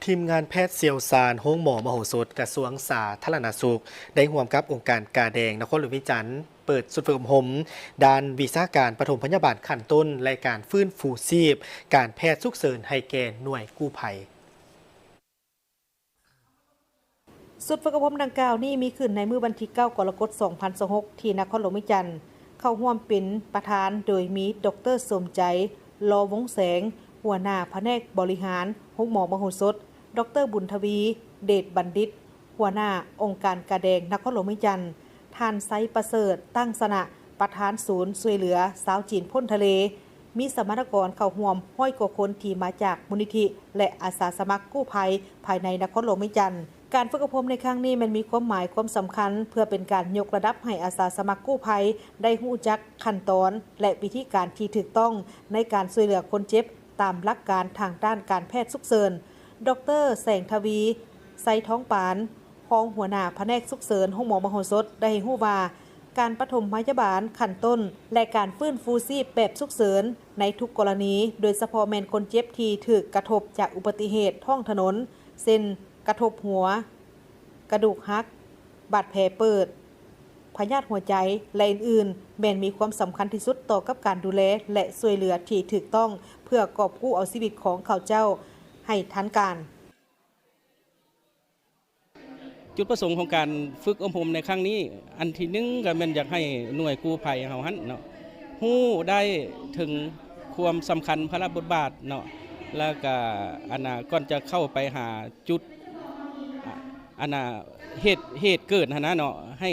ທີມງານແພດຊ່ຽວຊານໂຮງໝໍມະໂຫສົດ ກະຊວງສາທາລະນະສຸກ ໄດ້ຮ່ວມກັບອົງການກາແດງນະຄອນຫຼວງວຽງຈັນ ເປີດຊຸດຝຶກອົບຮົມດ້ານວິຊາການປະຖົມພະຍາບານຂັ້ນຕົ້ນ ແລະ ການຟື້ນຟູຊີບການແພດສຸກເສີນໃຫ້ແກ່ໜ່ວຍກູ້ໄພ. ຊຸດຝຶກອົບຮົມດັ່ງກ່າວນີ້ມີຂຶ້ນໃນມື້ວັນທີເກົ້າ ກໍລະກົດ ສອງພັນຊາວຫົກ ທີ່ນະຄອນຫຼວງວຽງຈັນ, ເຂົ້າຮ່ວມເປັນປະທານໂດຍມີ ດອກເຕີ ສົມໃຈ ລໍວົງແສງ ຫົວໜ້າພະແນກບໍລິຫານໂຮງໝໍມະໂຫສົດ, ດອກເຕີ ບຸນທະວີ ເດດບັນດິດ ຫົວໜ້າອົງການກາແດງນະຄອນຫຼວງວຽງຈັນ, ທ່ານ ໄຊປະເສີດ ຕັ້ງຊະນະ ປະທານສູນຊ່ວຍເຫຼືອຊາວຈີນພົ້ນທະເລ, ມີສຳມະນາກອນເຂົ້າຮ່ວມຮ້ອຍກວ່າຄົນທີ່ມາຈາກມູນນິທິ ແລະ ອາສາສະໝັກກູ້ໄພພາຍໃນນະຄອນຫຼວງວຽງຈັນ. ການຝຶກອົບຮົມໃນຄັ້ງນີ້ແມ່ນມີຄວາມໝາຍຄວາມສຳຄັນ ເພື່ອເປັນການຍົກລະດັບໃຫ້ອາສາສະໝັກກູ້ໄພໄດ້ຮູ້ຈັກຂັ້ນຕອນ ແລະ ວິທີການທີ່ຖືກຕ້ອງໃນການຊ່ວຍເຫຼືອຄົນເຈັບຕາມຫຼັກການທາງດ້ານການແພດສຸກເສີນ. ດອກເຕີ ແສງທະວີ ໄຊທອງປານ ຮອງຫົວໜ້າພະແນກສຸກເສີນໂຮງໝໍມະໂຫສົດ ໄດ້ໃຫ້ຮູ້ວ່າ ການປະຖົມພະຍາບານຂັ້ນຕົ້ນ ແລະ ການຟື້ນຟູຊີບແບບສຸກເສີນໃນທຸກກໍລະນີ, ໂດຍສະເພາະແມ່ນຄົນເຈັບທີ່ຖືກກະທົບຈາກອຸບັດຕິເຫດທ້ອງຖະໜົນ ເຊັ່ນ ກະທົບຫົວ, ກະດູກຫັກ, ບາດແຜເປີດ, ພະຍາດຫົວໃຈ ແລະ ອື່ນໆ, ແມ່ນມີຄວາມສຳຄັນທີ່ສຸດຕໍ່ກັບການດູແລ ແລະ ຊ່ວຍເຫຼືອທີ່ຖືກຕ້ອງ ເພື່ອກອບກູ້ເອົາຊີວິດຂອງເຂົາເຈົ້າໃຫ້ທັນການ. ຈຸດປະສົງຂອງການຝຶກອົບຮົມໃນຄັ້ງນີ້, ອັນທີໜຶ່ງກໍແມ່ນຢາກໃຫ້ໜ່ວຍກູ້ໄພເຮົາຫັ້ນເນາະ ຮູ້ໄດ້ເຖິງຄວາມສຳຄັນພາລະບົດບາດເນາະ, ແລ້ວກະ ອັນນ່າ ກ່ອນຈະເຂົ້າໄປຫາຈຸດ ອາ ອັນນ່າ ເຫດ ເຫດເກີດຫັ້ນນະເນາະ, ໃຫ້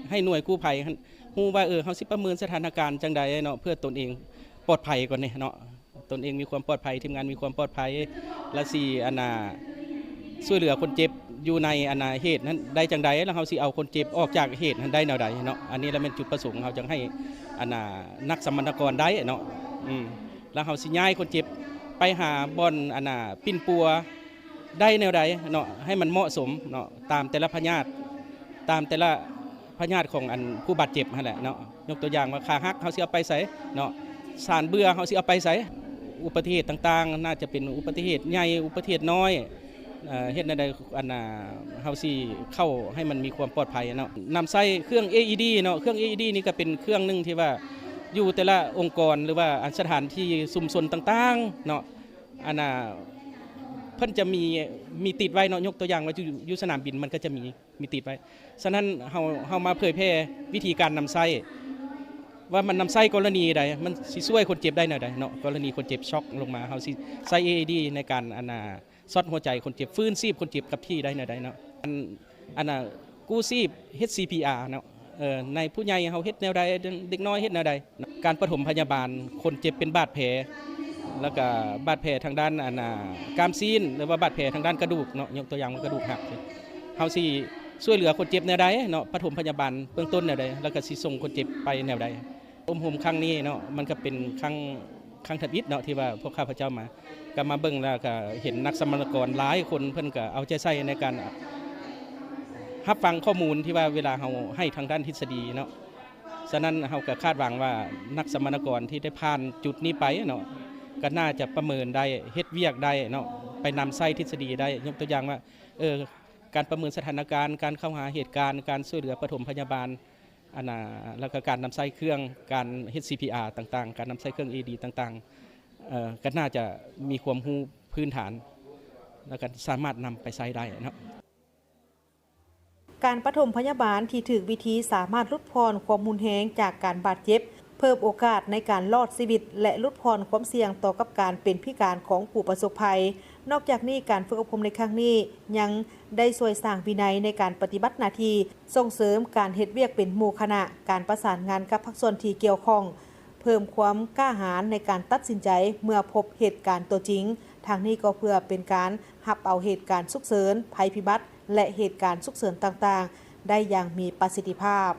ໃຫ້ໜ່ວຍກູ້ໄພຫັ້ນ ຮູ້ວ່າ ເອີ ເຮົາຊິປະເມີນສະຖານະການຈັ່ງໃດເນາະ ເພື່ອຕົນເອງປອດໄພກ່ອນນີ້ເນາະ, ຕົນເອງມີຄວາມປອດໄພ, ທີມງານມີຄວາມປອດໄພ ແລະ ຊິ ອັນນ່າ ຊ່ວຍເຫຼືອຄົນເຈັບຢູ່ໃນ ອັນນ່າ ເຫດນັ້ນໄດ້ຈັ່ງໃດ ແລ້ວເຮົາຊິເອົາຄົນເຈັບອອກຈາກເຫດນັ້ນໄດ້ແນວໃດເນາະ. ອັນນີ້ລະແມ່ນຈຸດປະສົງເຮົາຈັ່ງໃຫ້ ອັນນ່າ ນັກສຳມະນາກອນໄດ້ເນາະ ອືມ ແລ້ວເຮົາຊິຍ້າຍຄົນເຈັບໄປຫາບ່ອນ ອັນນ່າ ປິ່ນປົວ ໄດ້ແນວໃດເນາະ ໃຫ້ມັນເໝາະສົມເນາະ ຕາມແຕ່ລະພະຍາດ ຕາມແຕ່ລະພະຍາດຂອງ ອັນ ຜູ້ບາດເຈັບຫັ້ນແຫຼະເນາະ. ຍົກຕົວຢ່າງວ່າຂາຫັກເຮົາຊິເອົາໄປໃສເນາະ, ສານເບື່ອເຮົາຊິເອົາໄປໃສ, ອຸບັດຕິເຫດຕ່າງໆ ໜ້າຈະເປັນອຸບັດຕິເຫດໃຫຍ່ ອຸບັດຕິເຫດນ້ອຍ ເອີ ເຮັດແນວໃດ ອັນນ່າ ເຮົາຊິເຂົ້າໃຫ້ມັນມີຄວາມປອດໄພເນາະ. ນຳໃຊ້ເຄື່ອງ ເອອີດີ ເນາະ, ເຄື່ອງ ເອອີດີ ນີ້ກໍເປັນເຄື່ອງໜຶ່ງທີ່ວ່າຢູ່ແຕ່ລະອົງກອນ ຫຼືວ່າ ອັນ ສະຖານທີ່ຊຸມຊົນຕ່າງໆເນາະ ອັນນ່າ ເພິ່ນຈະມີ ມີຕິດໄວ້ເນາະ, ຍົກຕົວຢ່າງວ່າຢູ່ ຢູ່ສະໜາມບິນ ມັນກໍຈະມີ ມີຕິດໄວ້. ສະນັ້ນເຮົາ ເຮົາມາເຜີຍແຜ່ວິທີການນຳໃຊ້ ວ່າມັນນຳໃຊ້ກໍລະນີໃດ ມັນຊິຊ່ວຍຄົນເຈັບໄດ້ແນວໃດເນາະ. ກໍລະນີຄົນເຈັບຊັອກລົງມາ ເຮົາຊິໃຊ້ ເອອີດີ ໃນການ ອັນນ່າ ຊັອດຫົວໃຈຄົນເຈັບ ຟື້ນຊີບຄົນເຈັບກັບທີ່ໄດ້ແນວໃດເນາະ. ອັນ ອັນນ່າ ກູ້ຊີບ ເຮັດ ຊີພີອາ ເນາະ, ເອີ ໃນຜູ້ໃຫຍ່ເຮົາເຮັດແນວໃດ ເດັກນ້ອຍເຮັດແນວໃດ. ການປະຖົມພະຍາບານຄົນເຈັບເປັນບາດແຜ ແລ້ວກະບາດແຜທາງດ້ານ ອັນນ່າ ກ້າມຊີ້ນ ຫຼືວ່າບາດແຜທາງດ້ານກະດູກເນາະ, ຍົກຕົວຢ່າງວ່າກະດູກຫັກ ເຮົາຊິຊ່ວຍເຫຼືອຄົນເຈັບແນວໃດເນາະ, ປະຖົມພະຍາບານເບື້ອງຕົ້ນແນວໃດ ແລ້ວກະຊິສົ່ງຄົນເຈັບໄປແນວໃດ. ອົບຮົມຄັ້ງນີ້ເນາະ ມັນກະເປັນຄັ້ງ ຄັ້ງທຳອິດເນາະ ທີ່ວ່າພວກຂ້າພະເຈົ້າມາ ກະມາເບິ່ງແລ້ວກະເຫັນນັກສຳມະນາກອນຫຼາຍຄົນ ເພິ່ນກະເອົາໃຈໃສ່ໃນການຮັບຟັງຂໍ້ມູນທີ່ວ່າເວລາເຮົາໃຫ້ທາງດ້ານທິດສະດີເນາະ. ສະນັ້ນເຮົາກະຄາດຫວັງວ່ານັກສຳມະນາກອນທີ່ໄດ້ຜ່ານຈຸດນີ້ໄປເນາະ ກະໜ້າຈະປະເມີນໄດ້ ເຮັດວຽກໄດ້ເນາະ ໄປນຳໃຊ້ທິດສະດີໄດ້. ຍົກຕົວຢ່າງວ່າ ເອີ ການປະເມີນສະຖານະການ ການເຂົ້າຫາເຫດການ ການຊ່ວຍເຫຼືອປະຖົມພະຍາບານ ອັນນ່າ ແລ້ວກະການນຳໃຊ້ເຄື່ອງ ການເຮັດ ຊີພີອາ ຕ່າງໆ ການນຳໃຊ້ເຄື່ອງ ເອອີດີ ຕ່າງໆ ເອີ ກະໜ້າຈະມີຄວາມຮູ້ພື້ນຖານ ແລ້ວກະສາມາດນຳໄປໃຊ້ໄດ້ເນາະ. ການປະຖົມພະຍາບານທີ່ຖືກວິທີສາມາດຫຼຸດຜ່ອນຄວາມຮຸນແຮງຈາກການບາດເຈັບ, ເພີ່ມໂອກາດໃນການລອດຊີວິດ ແລະ ຫຼຸດຜ່ອນຄວາມສ່ຽງຕໍ່ກັບການເປັນພິການຂອງຜູ້ປະສົບໄພ. ນອກຈາກນີ້, ການຝຶກອົບຮົມໃນຄັ້ງນີ້ຍັງໄດ້ຊ່ວຍສ້າງວິໄນໃນການປະຕິບັດໜ້າທີ່, ສົ່ງເສີມການເຮັດວຽກເປັນໝູ່ຄະນະ, ການປະສານງານກັບພາກສ່ວນທີ່ກ່ຽວຂ້ອງ, ເພີ່ມຄວາມກ້າຫານໃນການຕັດສິນໃຈເມື່ອພົບເຫດການຕົວຈິງ, ທັງນີ້ກໍເພື່ອເປັນການຮັບເອົາເຫດການສຸກເສີນ, ໄພພິບັດ ແລະ ເຫດການສຸກເສີນຕ່າງໆ ໄດ້ຢ່າງມີປະສິດທິພາບ.